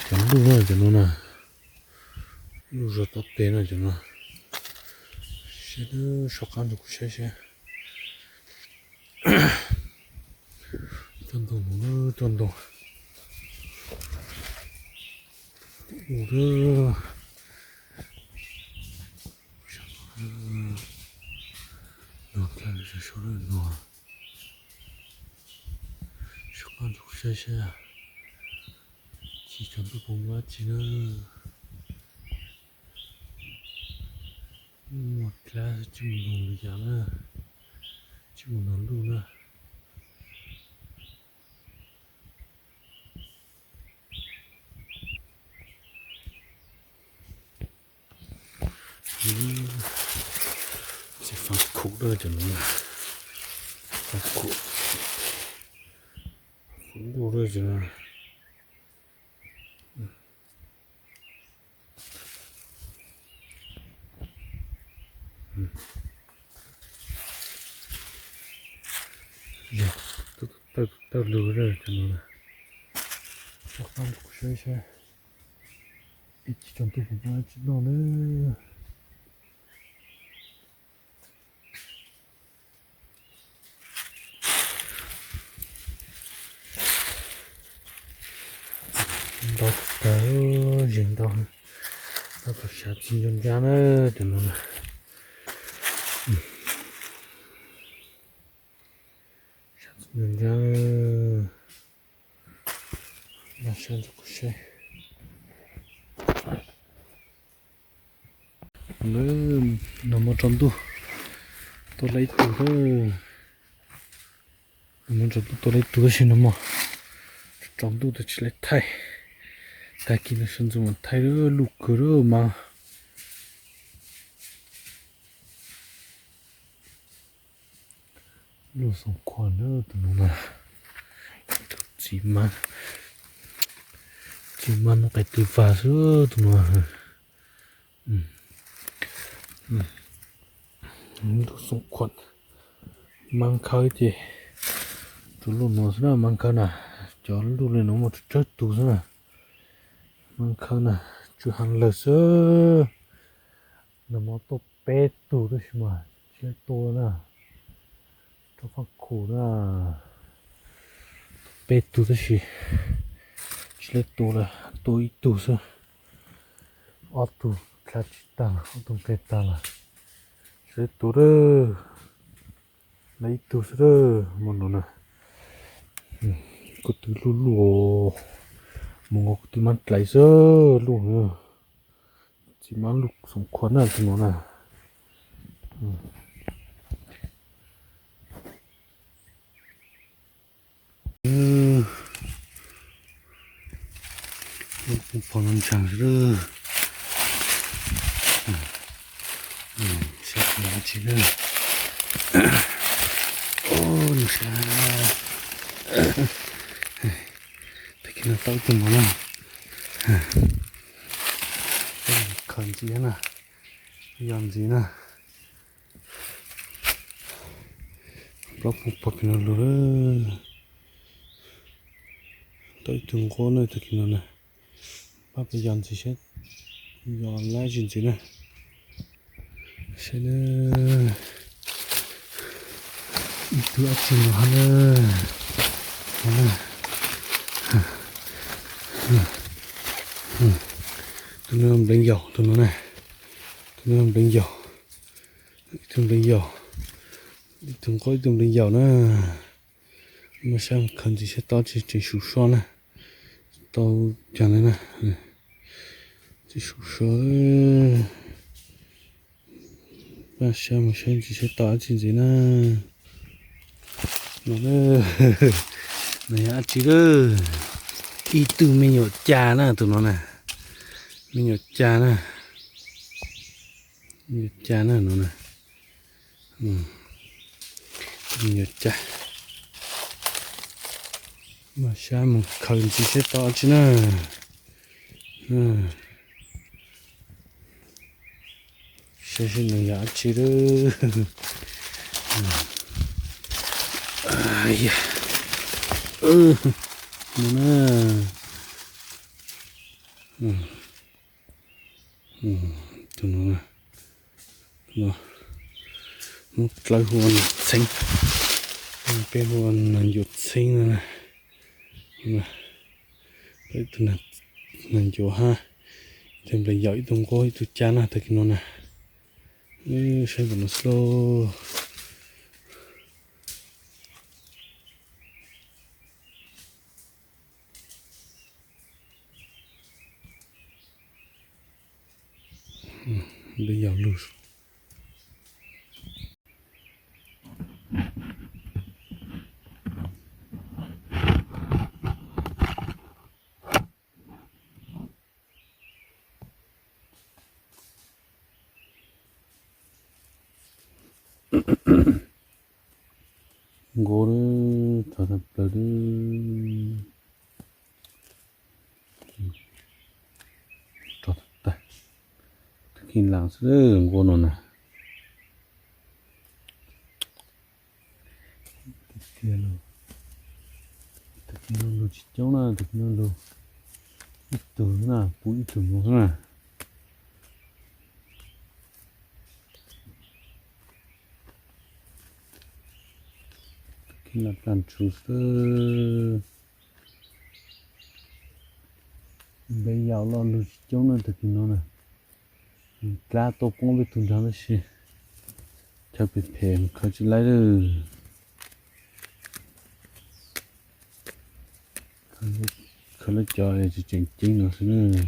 Cov ntuj no cov no na, ntuj zog tob tes no cov no. Saib, soj qab nrog kuv saib saib. Cov ntoo no, cov ntoo. Ua, no, soj qab nrog kuv saib saib. Tsis cov ntuj puas muaj dab tsi na. Muaj dab tsi mus nrog lwm yam na, tsis mus nrog ntuj na. Txiv fab khuv dawb cov no, fab khuv, khuv ntuj dawb cov no. Tawj lug cov no, soj qab kuv saib saib. Ib tsis tsoom ntuj puas muaj dab tsi noj na. Ntau tawv, zis ntau, ntau tau sab txiv ntsuag ntsab na, cov no na. Sab txiv ntsuag ntsab, noj sab ntsuag kuv saib. Nag hmo tsaus ntuj tua lawm ib tug, nag hmo tsaus ntuj tua lawm ib tug tab sis nag hmo tsaus ntuj tab tsis lawv thaij. Tag kis no sawv ntxov mam thaij, luj kawg mas. Luj xoom khuam na tus no na. Txiv mab, txiv mab noj qe tis vas xwb tus no. Luj xoom khuam, mab khawb ces tsuas luj no xwb na, mab khawb na. Cov luj li no muaj tsawg tus xwb na. Mab khawb na, tsw heev lawm xwb. Nag hmo tuaj peb tug tab sis mas tsis lawv tua na. Rau faj khum na, peb tug tab sis tsis lawv tua lawm, tua ib tug xwb. Ob tug dlha tsis tag, ob tug nqes tag lawm. Tsis lawv tua lawm, lawv ib tug xwb lawm. Hmo no na, kuv twb luj luj, mus nkaus kuv twb mab dlais xwb luj. Txiv mab luj xoom khuam na tus no na. Pog no ntshai xwb lawm. Saib tsis lawm. Nws saib. Tag kis no tau ib tug mov na. Khaws ntxiv na, yos ntxiv na. Plaub pug pog kis no lug. Tau ib tug nqub na tag kis no na. Pab peb yos ntxiv saib, yos lab zis ntxiv na. Saib na, ib tug dab tsi no hab na. Tus no npleev yaus tus no na. Tus no npleev yaus, ib tug npleev yaus, ib tug nqub ib tug npleev yaus na. Mas saib mus khaws ntxiv saib tau dab tsi tseem su so na. Tau cas na, tseem su so. Pab saib mus saib ntxiv saib tau dab tsi ntxiv na. No, no yog dab tsi lawm? Ib tug me nyuam cas na tus no na. Me nyuam cas na. Me nyuam cas na no na. Me nyuam cas. Mas saib mus khaws ntxiv saib tau dab tsi na. Saib seb nws yog dab tsi lawm. No na. Tus no, no, Hmoob dlawb hu ua nas txheeb, peb hu ua nas ncuav txheeb no na. Peb tus nas ncuav hab, tes nplaim yaum ib tug nquab ib tug cab na tag kis no na. Saib npaum no xwb lauj. Peb yaum lug. Nquab rog tag plaws li. Rog tag, tus kheej lam xwb nquab no na. Tus kheej no lug tsis coob na, tus kheej no lug ib tug na, pub ib tug no xwb na. Tus kheej no dlaag tshuv xwb. Npe yau loj lug tsis coob na tag kis no na. Dlaab tuaj poob peb tug nraag tab sis chaw phem phem khaws tsis laib lawm. Khaws lawv cov tseem ceeb no xwb na.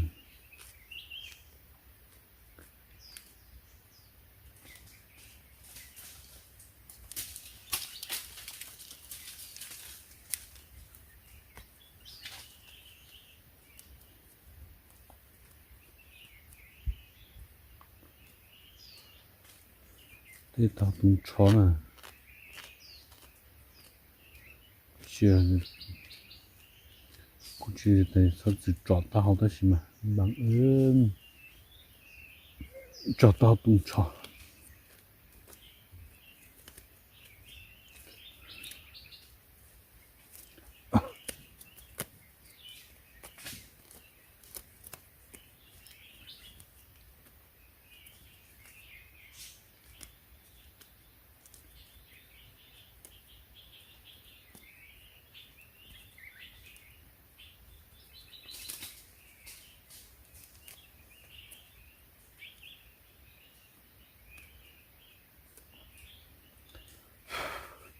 Tej tog tus ntsho na. Kuv tsis txhob txwm tsom taub hau tab sis mas npam tsom taub hau tus ntsho.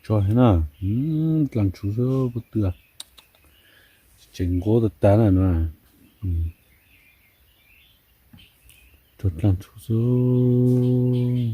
Tso thiab na, dlaag tshuv xwb puab twg, tseem nquab tag tag na no. Tso dlaag tshuv xwb.